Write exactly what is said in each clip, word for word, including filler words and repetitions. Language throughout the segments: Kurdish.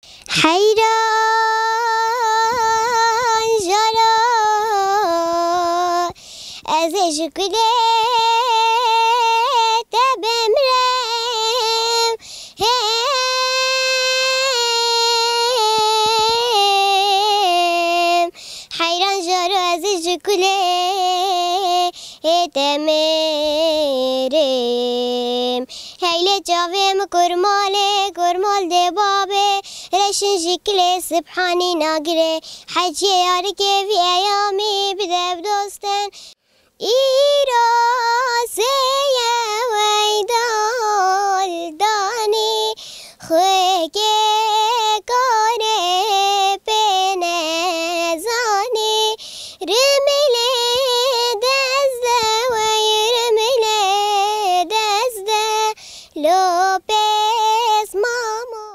Heyran jara ez ê ji kulê te bimrêm. Hêm heyran jara ez ê ji kulê te mirêm. Heylê çavê min kurmalê, kurmal dê babê, reşin ji kilê sibhanî nagirê. Heciyê yarikê vî eyamî bide bi dostên. Îro sê ye wey dal danî, xwekê karê pê nezanî. Rimilê dezde wey rimilê dezde, lo pês mamo.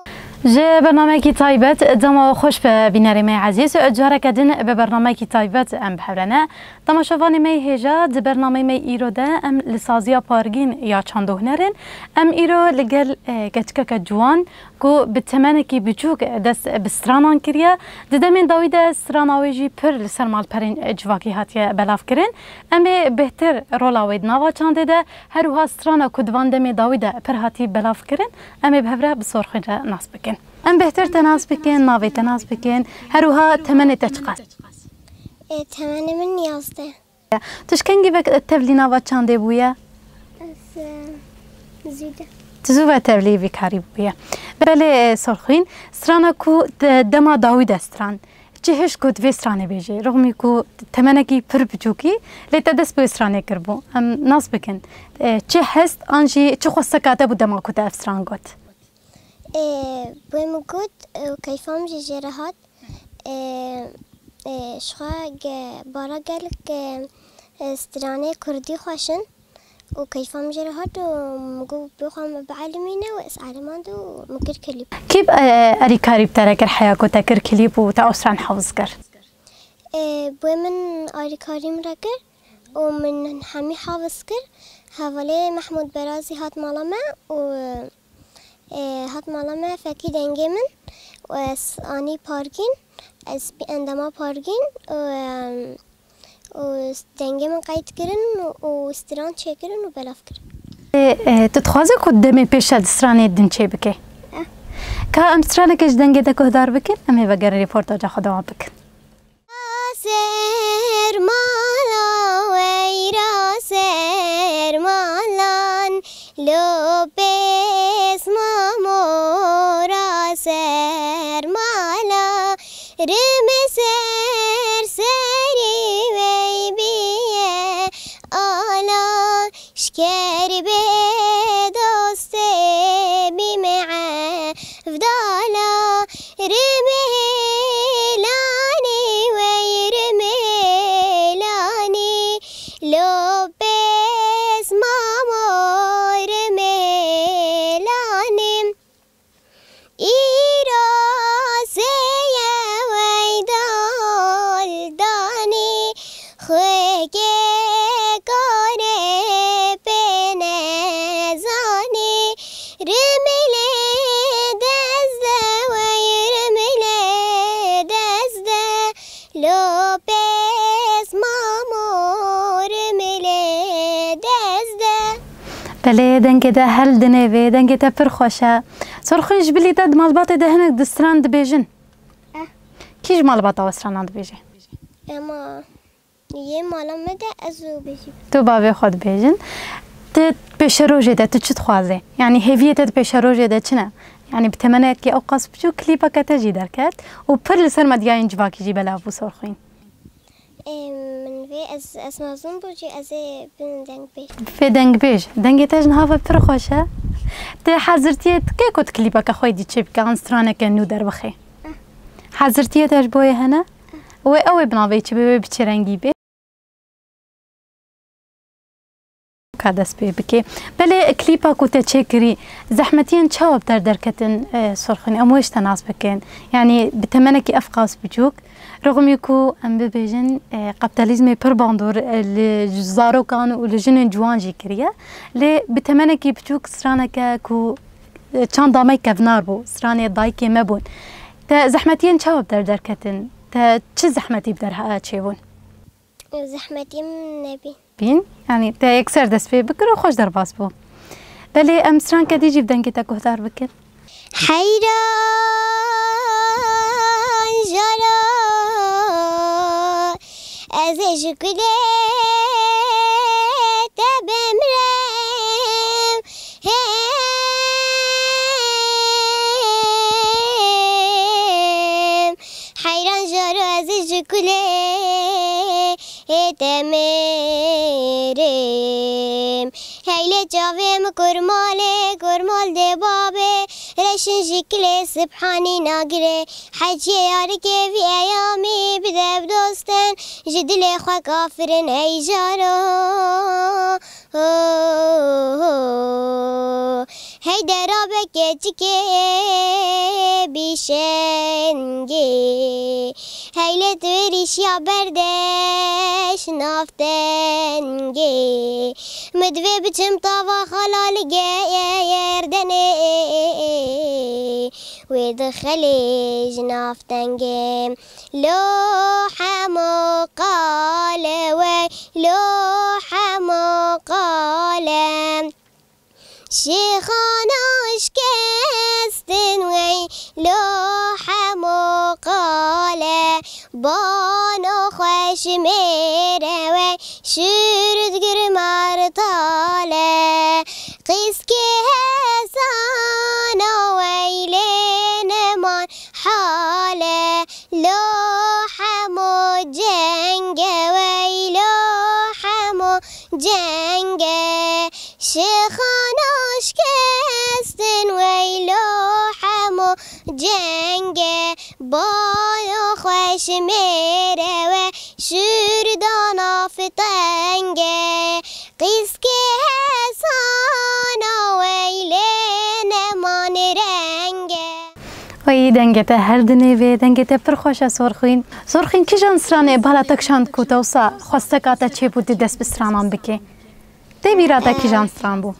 Ji bernameyekî taybet, dema we xweş be bînerê me yê ezîz. Careke din bi bernameyekî taybet em bi hev re ne. Temaşevanê me yê hêja, di bernameyê me yê îro de em li saziya Pargîn ya çand û hunerên. Em îro li gel, e, keçikeke ciwan ku bi temenekî biçûk dest bi stranan kiriye. Di demên dawî de strana wê jî pir li ser malperên civakî hatiye belavkirin. Em ê bêhtir rola wê di nava çandê de, her wiha strana ku di van demê dawî de pir hatî belavkirin, em ê bi hev re bi Sorxwîn re nas bikin. Em bêhtir te nas bikin, navê te nas bikin, her wiha temenê te çiqas? Ê, temenê min yazdeh. Tu ji kengî ve tevlî nava çandê bûye? Ez, e, zû de. Tu zû ve tevlî vî karî bûye. Belê, e, Sorxwîn, strana ku te dema dawî de stran, çi hişk got vê stranê bêjê? Rixmî ku temenekî pir biçûkî, lê te dest bi wê stranê kiribû. Em nas bikin. E, çi hest an jî çi xwesteka te bû dema ku te ev stran got? Ê, wê min got, û keyfa min jî jê re hat. Ê, ê, ji xwe ge-, bara gelek, ê, ê, stranê kurdî xweş in û keyfa min jê re hat û min got, bê xwe min bielîmîne û ez elimand û min kir klîp. Kî, ê, erîkarî bi te re kir heya ku te kir klîp û te ew stran hefiz kir? Ê, wê min erîkarî min re kir û min hemî hefiz kir. Hevalê Mehmûd Berazî hat mala me û Ê, hat mala me, fekî dengê min û ez anî Pargîn, ez bî endama Pargîn û, em, û dengê min qeyd kirin û, û stran çêkirin û belav kirin. Ê, e, tu dixwazî ku demê pêş e di stranê din çê bike? Eh. Ka em straneke ji dengê te guhdar bikin, em ê vegerin rêportaja xwe dewam bikin. Sermala weyra sermalan, lo pês mamo ra sermala, rime ser serî wey biye ala. Şker bê dostê bîme evdala, rimê lanî wey rimê lanî, lo pês mamo rimê lanî. Îro sê ye wey dal danî, xwekê karê pê nezanî. Rimilê dezde wey rimilê dezde, lo pês mamo rimilê dezde. Belê, dengê te hel dinêvê, dengê te pir xweş e. Sorxwîn, ji bilî te di malbatê de hinek di stran dibêjin? Eh. Kî ji malbata we stranan dibêje? Ema yê mala me de ez û bêjî. Tu bavê xwe dibêjin. Ti pêşerojê de tu çi dixwazê? Yanî hêviyê te di pêşerojê de çi ne? Yanî bi temenekî ewqas biçûk klîpeke te jî derket û pir li ser medyayên civakî jî belav bû Sorxwîn. Ê, min vê ez, ez mezin bû jî ez ê bin dengbêj. Vê dengbêj. Dengê te ji niha ve pir xweş e. Ti hezirtiyê dikê ku tu klîpeke xwe dî çê bike, an straneke nû derbixê? Eh. Hezirtiyê te ji bo yê hene? Eh. Wê ew ê bi navê çi bê, wê bi çi rengî bê? Ka dest pê bike. Belê klîpa ku te çêkirî, zehmetiyên çawa bi te re derketin, e, Sorxwîn? Em wê ji te nas bikin. Yanî bi temenekî evqas biçûk, rixmî ku em bibêjin, e, kapitalizmê pir bandor, e, li zarokan û li jinên ciwan jî kiriye. Lê bi temenekî biçûk straneke ku Çanda me kevnar bû, stranê dayikê me bûn. Te zehmetiyên çawa bi te re derketin? Te çi zehmetî bi te re çêbûn? Zehmetî min nebîn. Bîn? Yanî te yekser dest pê bikir û xweş derbas bû. Belê em stranke dî jî bi dengê te guhdar bikin. Heyran jara ez ê ji kulê te bimrêm. Hêm, heyran jaro ez ji kulê te mêrêm. Heyle çavê min kurmalê, kurmal dê babê, reşin ji kilê sibhanî nagirê. Heciyê yarikê vî eyamî bide bi dostên, ji dilê xwe kafirin ey jaro. Hey dera be keçikê bîşengê, hey li tu êrîşiya berdeş nav tengê. Min divê biçim tava xala li gerdenê, wê dixelê ji nav tengê. Lo hemo qale wey, lo hemo qale. Şêxana şikestin wey, lo hemo qale. Bano xweş mêre wey, şûr digir martale. Qîskê hesana wey lê neman hale. Lo hemo cenge wey, lo hemo cenge. Şêxana şikestin wey, lo hemo cenge. Bayo xweş mêre we, şûr dana fitenge. Qîskê hesana wey lê neman renge. Ay, dengê te her dinê vê, dengê te pir xweş e Sorxîn. Sorxîn, kîjan stranê bala te kişand ku te wisa xwesteka te çêbû tu dest bi stranan bikî? Tê bîra te kîjan stran bû?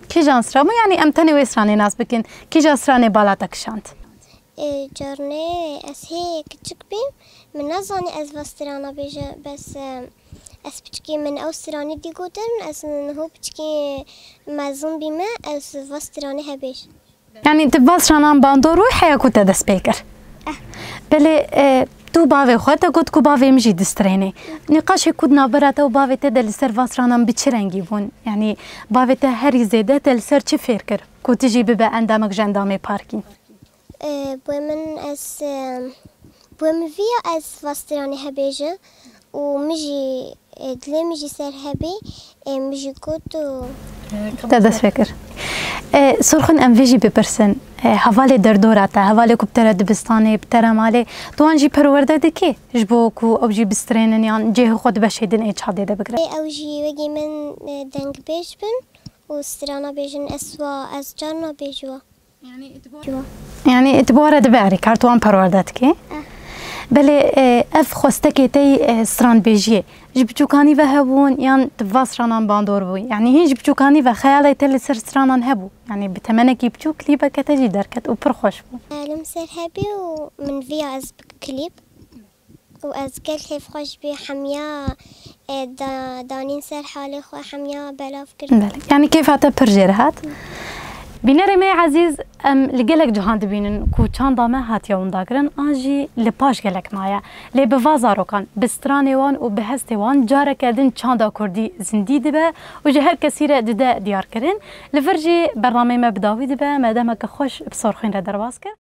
Kîjan stran bû? Yanî em tenê wê stranê nas bikin. Kîja stranê bala te kişand? Ê, carnê ez hê kiçik bîm, min nezanî ez va strana bêje, bes, e, ez piçikî min ew stranî dî gotin, ez niho piçikî mezin bîme, ez va stranê hebêj. Yanî tu va stranan bandor bû heya ku te dest pê kir? Eh. Belê, e, tu bavê xwe te got ku bavê min jî distrênê. Nîqaşê ku di navbera te û bavê te de li ser va stranan bi çi rengî bûn? Yanî bavê te herî zêde te li ser çi fêr kir? Ku tu jî bibe endamek ji endamê parkî. E, bo min ez, e, bo min viya ez va stranê hebêje û min jî, e, dilê min jî ser hebê, e, min jî got û te dest pê kir. E, Sorxin, em vê jî bipirsin. E, hevalê derdora te, hevalê ku bi te re dibistanê, bi te re malê, tu wan jî perwerde dikî? Ji bo ku ew jî bistrênin yan cihê xwe di beşê din ê çandê de bigrin? E, ew jî wekî min, e, dengbêj bin û strana bêjin, ez wa, ez carna bêj wa. Yanî îtibare dibe erê kar tu wan perwerde dikî? Eh. Belê, e, ev xwestekê te yî, e, stranbêjiyê ji biçûkanî ve hebûn yan tu va stranan bandor bûyî? Yanî hîn ji biçûkanî ve xeyalê te li ser stranan hebû? Yanî bi temenekî biçûk klîbeke te jî derket û pir xweş bû. Xeyalim ser hebî û min viya ez bikim klîb. Û ez gel hêvxweş bî hemiya, e, da-, danîn ser halê xwe, hemiya belav kir. Belê. Yanî kêfa te pir jê re hat. Bînerê me yê ezîz, em li gelek cihan dibînin ku çanda me hatiye windakirin, an jî li paş gelek maye. Lê bi va zarokan, bi stranê wan û bi hestê wan careke din çanda kurdî zindî dibe û ji her kesî re dide diyarkirin. Li vir jî bernameyê me bi dawî dibe, me demeke xweş bi Sorxîn re derbas kir.